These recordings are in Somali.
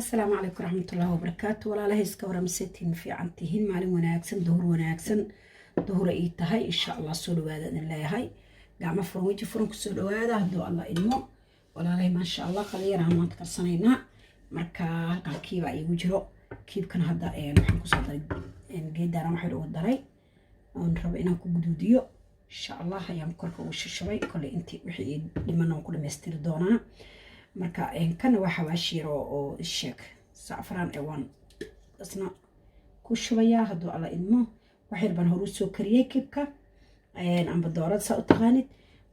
Asalaamu calaykum waraxmatullaahi wabarakaatu. Walaalahay, iska waramasetiin? Fiican tihiin? Maalin wanaagsan, duhur wanaagsan, duhura ii tahay insha Allah. Soo dhawaada idin leeyahay, gacmo furan, weji furan kusoo dhawaada hadduu Allah idmo. Walaalahay, maasha Allah, qaliyaraan maanta karsanaynaa. Marka halkan kiibaa iigu jiro. Kiibkan hadda waxaan kusoo daray geedaaran, waxay ugu daray oon rabo inaan ku guduudiyo insha Allah. Ayaan korka ugu shushabay. Kolley intii wixii ii dhiman waan ku dhamaystiri doonaa. Marka kana waa xawaashi yar oo sheeg sacfraan ee waan isna ku shubayaa hadduu Alla idmo. Wax yar baan horu soo kariyey kibka amba doorada saa u taqaanid.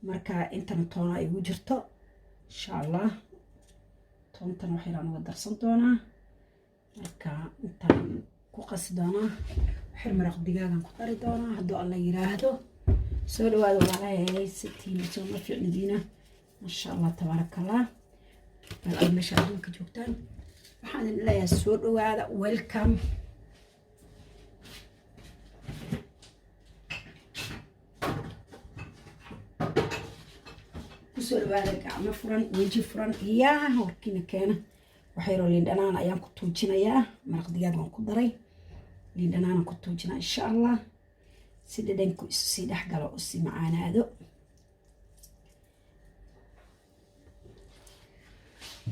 Marka intana toona igu jirto insha Allah. Toontana wax yaraan uga darsan doonaa. Marka intaan ku qasi doonaa, waxyar maraq digaagan ku dari doonaa hadduu Alla yiraahdo. Soo dhawaada walaalahay, sitiin soo ma fiicnidiina? Maasha Allah, tabaaraka Allah. Meel aad meesha adduunka joogtaan, waxaan idin leeyahay soo dhawaada, welcome. Kusoo dhawaada gacmo furan, weji furan. Yaa warkiina keena. Waxayroo liin dhanaan ayaan ku tuujinayaa. Maraq digaag waan ku daray, liin dhanaanaan ku tuujinaa insha Allah, si dhadhanku isu sii dhex galo oo sii macaanaado.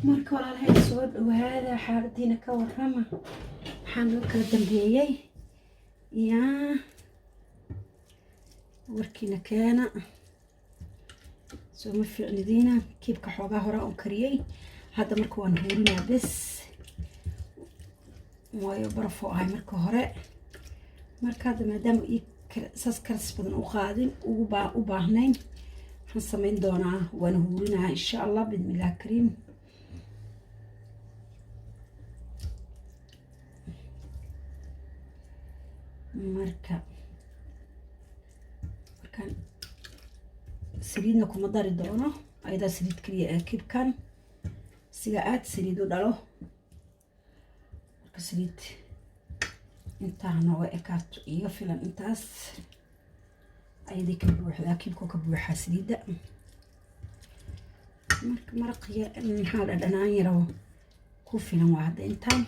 Marka walaalahay, soo dhawaada. Xaaladiina ka warrama? Maxaa noo kala dambeeyey? Yaa warkiina keena? Soo ma fiicnidiina? Kiibka xoogaa hore oon kariyey hadda. Marka waan huurinaa bes, waayo barafoo ahay marka hore. Marka hadda maadaama ii saas karis badan u qaadin ugu u baahnayn, waxaan samayn doonaa waan huurinaa insha Allah, bismillaah kariim. Marka markaan saliidna kuma dari doono, ayadaa saliid keliya ee kibkan siga aada saliid u dhalo. Marka saliid intaa nooga ekaato iiga filan. Intaas ayadii ka buuxdaa, kibkoo ka buuxaa saliidda. Marka maraqiya maxaa dhadhanaan yaroo ku filan waa hadda intaan.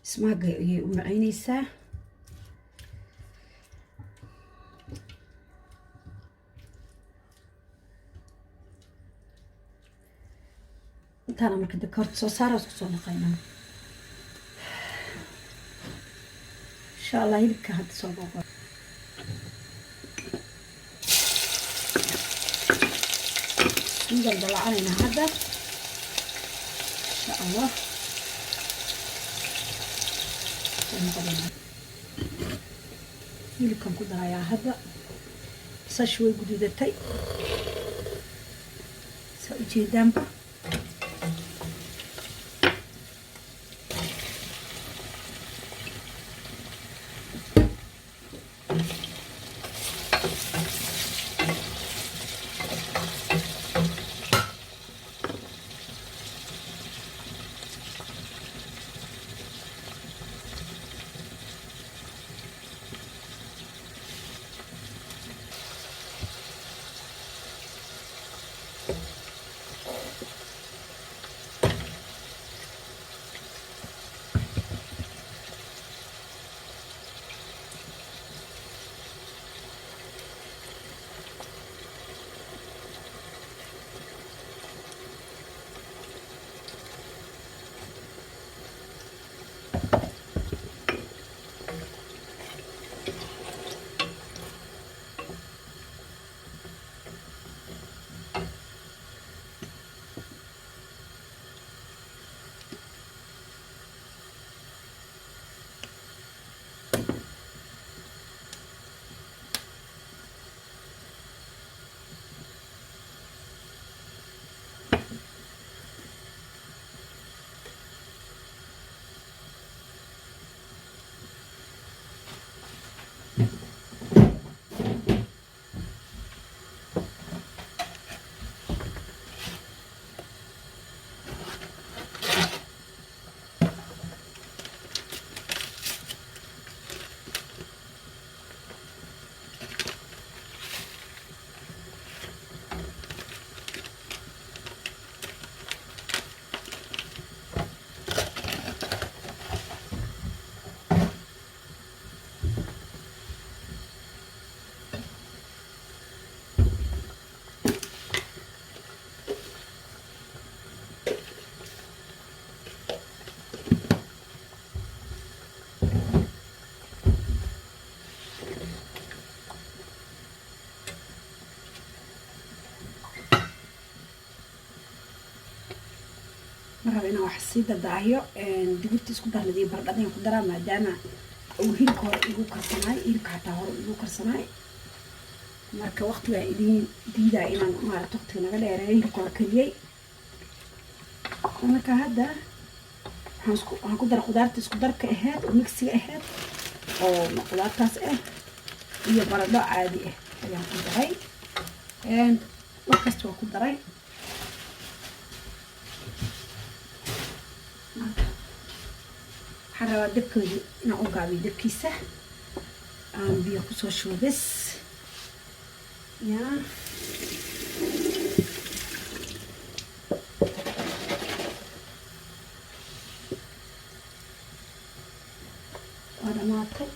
Ismaaga ayay u macaynaysaa. Intaana marka dabka horta soo saara, isku soo dhaqaynaa insha Allah. Hilibka hadda soo gogo. Intaan dalacanayna hadda insha Allah. Soo noqonayna, hilibkan ku darayaa hadda. Basashu way guduudatay, saa ujeedaanba. Ma raba inaan wax sii dadaahiyo. Digirta isku darnad iyo baradhadaan ku daraa, maadaama uu hilibka hore igu karsanaay, hilibka xataa hore igu karsanaay. Marka waqtigaa idiin diidaa inaan maarata waqtiga naga dheereeyo. Hilibka waa kariyey. Marka hadda waxaan ku dara qudaarta isku darka aheyd oo mix-iga aheyd, oo qudaartaas ah iyo baradho caadi ah ayaan ku daray. Wax kasta waa ku daray. Marka waxaan rabaa dabkooda inaan u gaabiyo, dabkiisa aan biyo kusoo shubo bes yaa. Waa dhamaatay.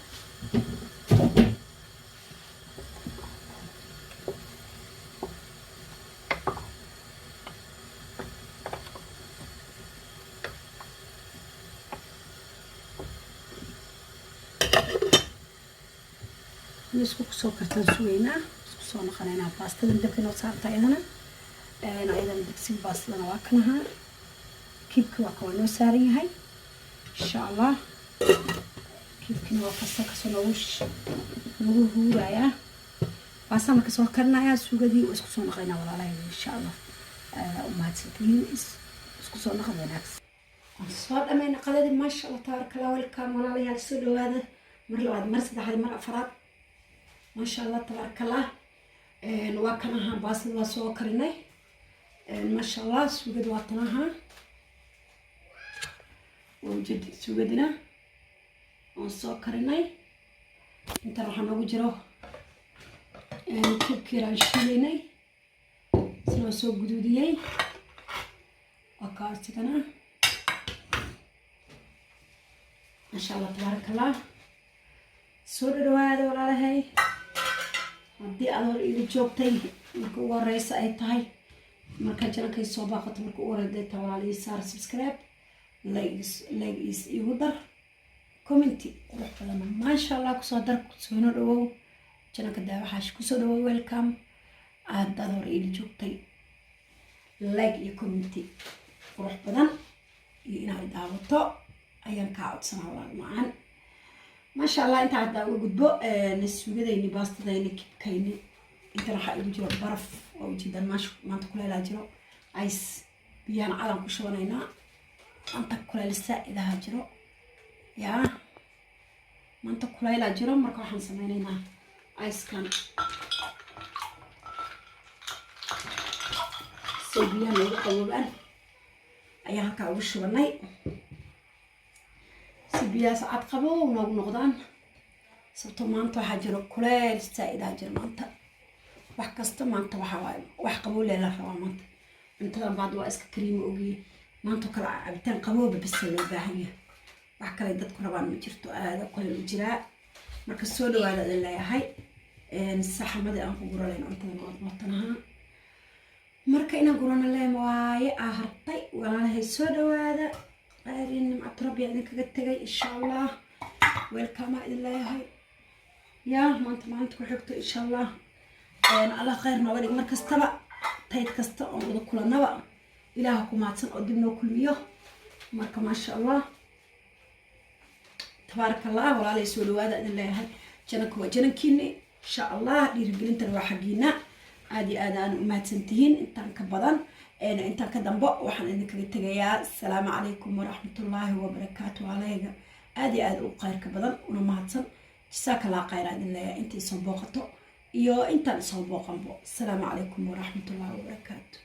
Ma isku kusoo kartaan sugaynaa, isku soo noqonaynaa. Baastadan dabka noo saarta iyadana digsiga baastadana waa kan ahaa. Kibka waa ka, waa noo saaran yahay, insha Allah. Kibkina waa kasta kasoo noogu huurayaa. Baasta marka soo karinayaa, suugadii waa isku soo noqonaynaa, walaalahay, insha Allah. U mahadsantihiin, isku soo noqod wanaagsan. Waan soo dhamayna qadadii, maasha Allah, tabaaraka Allah. Welcome, walaalayaal, soo dhawaada mar labaad, mar saddexaad, mar afraad. Maasha Allah, tabaaraka Allah. Waa kan ahaa, baastada waa soo karinay, maasha Allah. Suugada waa tan ahaa, waa ujeedi. Suugadina waan soo karinay. Intan waxaa noogu jiro kibkiir aan shiilaynay, isna waa soo guduudiyey, waa kaasigana. Maasha Allah, tabaaraka Allah. Soo dhadhawaada, walaalahay. Haddii aad hor iila joogtay, marka ugu horeysa ay tahay, marka channel-kay soo baaqato marka ugu horeysa tahay, walaal, ii saar subscribe, like is igu dar, comment-i qurux badan, maasha Allah, kusoo dar. Soona dhawow channel-ka Daawaxaash, kusoo dhawow, welcome. Haddaad hore iila joogtay, like iyo comment-i qurux badan iyo inaad daawato ayaan kaa codsanaa, walaal macaan. Maasha Allah. Intaa haddaa uga gudbo, suugadayni, baastadayni, kibkayni, intan waxaa igu jiro baraf. Waa ujeedaan, maasha, maanta kuleelaa jiro. Ice biyahan calan ku shubanaynaa. Maanta kuleel saa-idaha jiro yaa, maanta kuleylaa jiro. Marka waxaan sameynaynaa ice-kan say biyaha noogu qaboobaan ayaan halkaa ugu shubanay, si biyahaas cad qabow noogu noqdaan, sababto maanta waxaa jiro kuleel saa-idaa jiro maanta. Wax kasta maanta waxaa waaye wax qabow lee la rabaa maanta. Cuntadan baad waa iska kariima ogiye, maanta kale cabitaan qabooba bisa loo baahan yahay. Wax kale dadku rabaan ma jirto, aada kuleel u jiraa. Marka soo dhawaada idin leeyahay. Saxamadii aan ku guralayn cuntadan waad watanaha. Marka inaan gurano leem waaye aa hartay. Walaalahay, soo dhawaada. Qaarin nimcatu rabbi idinkaga tegay, insha Allah. Welcome idin leeyahay. Yaa maanta maalinta ku xigto, insha Allah, Allah khayr nooga dhig. Mar kastaba, tayd kasta oon wada kulanaba, Ilaah ku mahadsan oo dib noo kulmiyo. Marka maasha Allah, tabaaraka Allah. Walaalay, soo dhawaada idin leeyahay. Channel-ka waa channel-kiini, insha Allah. Dhiirigelintana waa xaggiina. Aada iyo aad aan u mahadsantihiin. Intaan ka badan, intaan ka dambo, waxaan idinkaga tegayaa asalaamu calaykum waraxmatullaahi wabarakaatu. Walaalahayga aada iyo aada u khayrka badan una mahadsan, jasaaka Allah khayra idin leeyahay. Inta isoo booqato iyo intaan isoo booqanbo, asalaamu calaykum waraxmatullaahi wabarakaatu.